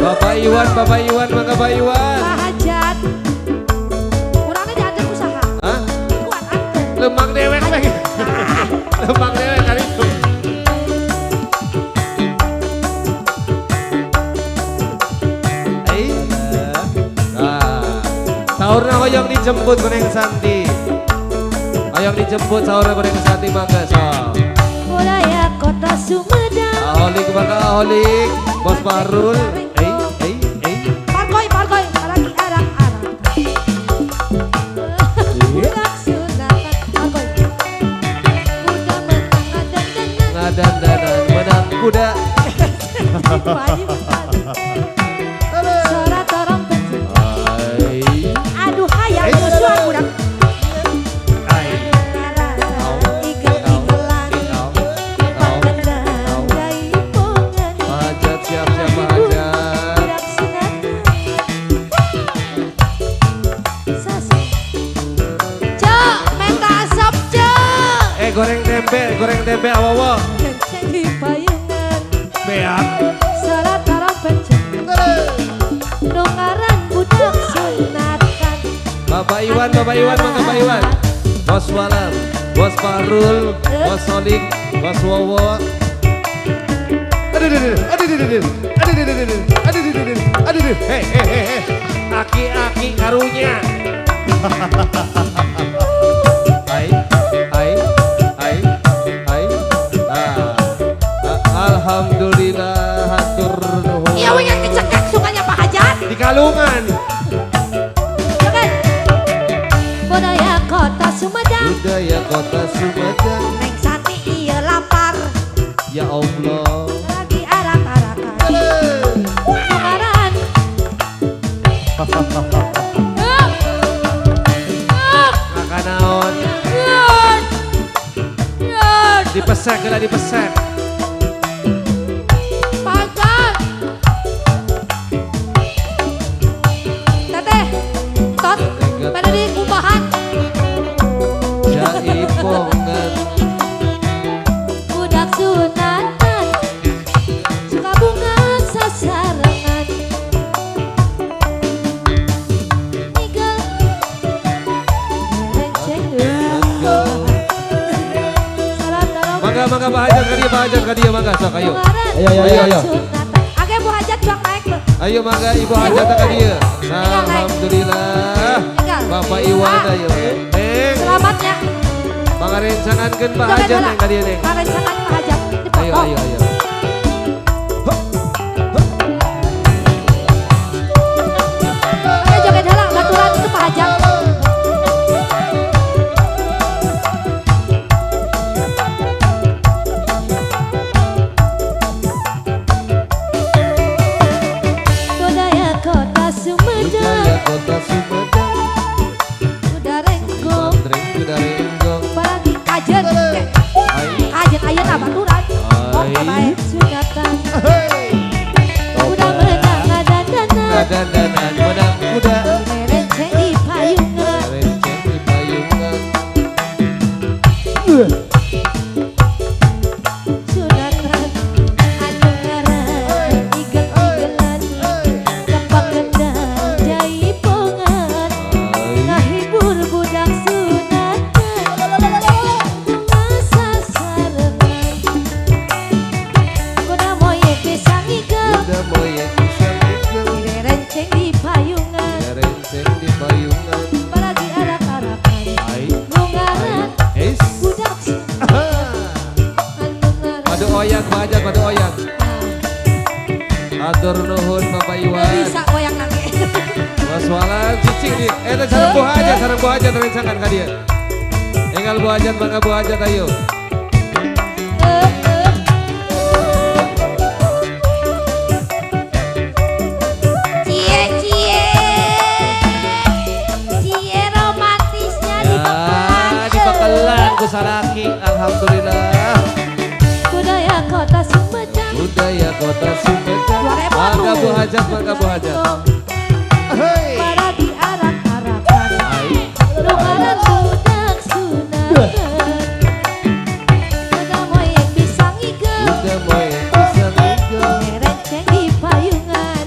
Bapak Iwan, Bapak Iwan, mangga Bapak Iwan. Pak Hajat. Kurangnya diatur usaha. Hah? Kuat atuh. Lembang dewek we. Lembang dewek kali itu. Eh. Nah, saurna hoyong dijemput ku Neng Santi. Hoyong dijemput saurna ku Neng Santi, mangga sok. Budaya Kota Sumedang. Aholik, mangga aholik, Bos Parul. Eh, eh, eh. Pargoy, pargoy, lagi arak-arak. Budak sunatan, pargoy. Kuda menang ngadandanan. Ngadandanan menang kuda. Payungan. Sora torong pencet. Ai. Aduh hayang musuhan budak. Ai. Igel-igelan. Pakendan jaipongan. Pak Hajat siap-siap Pak Hajat. Budak sunatan. Sasi. Cek, minta asap cek. Eh, goreng tempe awawo. Kenceng di payungan. Beak. Sora torong pencet. Nungaran budak sunatan. Bapak Iwan, Bapak Iwan, mangga Bapak Iwan. Bos Walam, Bos Parul, Bos Solik, Bos Wowo. Aduh, aduh, aduh, aduh, aduh, aduh, aduh, aduh, aduh, aduh, aduh, aduh, aduh, hei, hei, hei, hei. Aki-aki karunya. Ai, ai, ai, ai. Ah, ah, alhamdulillah, hatur nuhun. Iya, wingan kecekek sukanya Pak Hajat. Di kalungan. Joget. Budaya Kota Sumedang. Budaya Kota Sumedang. Neng Santi iya lapar. Ya Allah. Lagi arak-arakan. Nungaran. Makan naon? Dipesek lah, dipesek. Pacar. Teteh, tot, pada di kumahan. Jaipongan. Budak sunatan. Suka bunga sasarengan. Nigel. Renceng. Salam tarong. Mangga mangga Pak Hajat ka dieu, Pak Hajat ka dieu, mangga sok ayo. Nungaran Ayo, ayo, ayo, ayo. sunatan. Oke, Bu Hajat cuang naik. Bu. Ayo mangga Ibu Hajat ka dieu. Nah, alhamdulillah. Tinggal. Bapak Iwan Ah. ayo. Neng, Selamatnya. pangarencangankeun Pak Joget Hajat heula. neng ka dieu neng. Pangarencangan Pak Hajat. Ayo ayo ayo. Ayo joget heula, baturan itu Pak Hajat. Budaya Kota Sumedang, Budaya Kota Sumedang. kuda renggong, Bandreng kuda renggong. paragi kajen, Ai. kajen ayeuna baturan. Oke bae sunatan. Kuda menang ngadandanan, Ngadandanan menang kuda. Renceng di payungan. Renceng di payungan. Sunatan anu ngaran igel-igelan, tepak kendang jaipongan, ngahibur budak sunatan, bunga sasarengan. Kuda moyek bisa ngigel, Kuda moyek bisa ngigel. Renceng di payungan, Renceng di payungan. Apalagi arak-arakan, Ai. nungaran Es. budak sunatan anu ngaran. Padu oyak Pak Hajat, padu oyak. Atur nuhun Bapak Nggak Iwan. bisa goyang lagi. Mas Walan cicing di. Eh, teh sareng Bu Hajat, sareng Bu Hajat rencangan ka dieu. Enggal Bu Hajat, mangga Bu Hajat ayo. Cie cie cie romantisnya di Ya, Pakelan. di Pakelan ku salaki, alhamdulillah. Budaya Kota Sumedang. Budaya Kota Sumedang. 2000 Mangga tuh. Bu Hajat, mangga Bu Hajat. Hei. Para di arak-arakan. Ai. Nungaran budak sunatan. Kuda moyek bisa ngigel. Kuda moyek bisa ngigel. Renceng di payungan.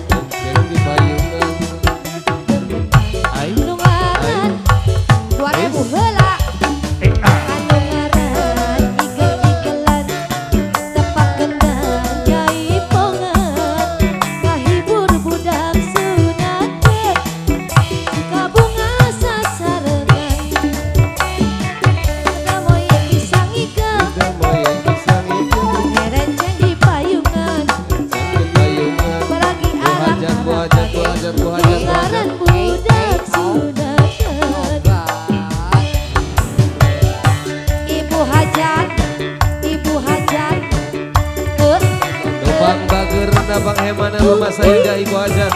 Mama Saida, Ibu Hajat.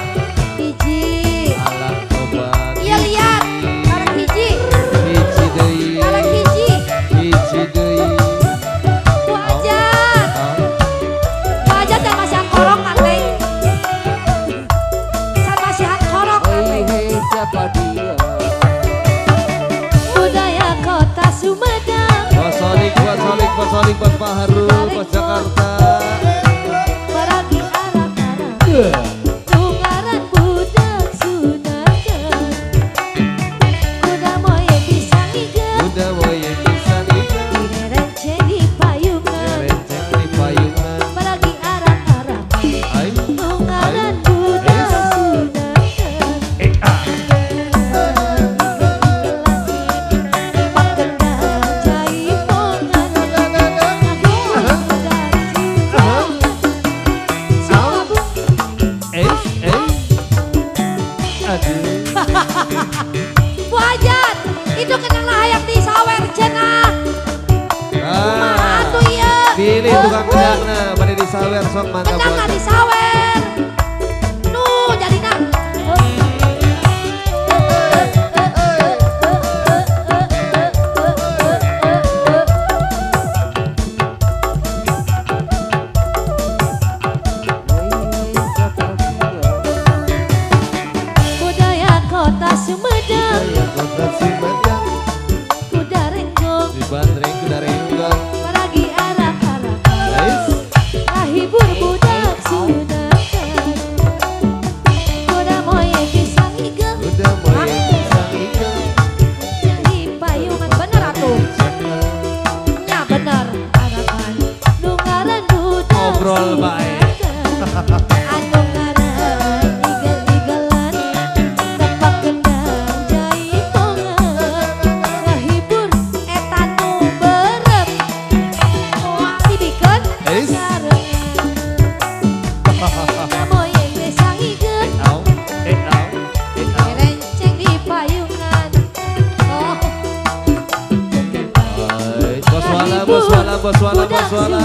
Hiji. Alah tobat. Iya lihat, karek hiji. Hiji deui. Karek hiji. Hiji deui. Bu Hajat. Bu Hajat yang masihan korok ateng. San masihan korok ateng. Hei siapa dia? Budaya kota Sumedang. Bos Solik, Bos Solik, Bos Solik, Bos Baharul, Bos Jakarta. Baragi arak-arak. Tungaran budak sunatan. Kuda moye bisa ngigep. Kuda moye bisa ngigep. Direnceng di payungan. Direnceng di payungan. Baragi arak-arak. Ay. Tungaran budak sunatan. Eh, eh. Aduh. Bu Hajat, itu kenanglah hayang disawer cenah. Kumaha Ah. atuh ieu? Pilih tukang kendangna, bade disawer sok mangga Bu Kendangna Hajat. disawer. Nu jadina. Hei siapa dia? Budaya kota Sumedang, Budaya kota Sumedang. kuda renggong, Dibandring kuda renggong. paragi arak-arak. Guys. Ahibur budak sunatan. Kuda moye bisa ngigel. Kuda moye bisa ngigel. Jadi payungan bener atuh. Nya bener arakan. Nu ngaran budak Ngobrol bae. sunatan. Anu ngaran igel-igelan. Tepak kendang jaipongan. Ngahibur eta nu berem. Moal dibikeun Eis. sarengan. Moye bisa ngigel. Au, eh au, eh au. Renceng di payungan. Oh. Ay, Bos Wala, Bos Wala, Bos Wala, Bos Wala.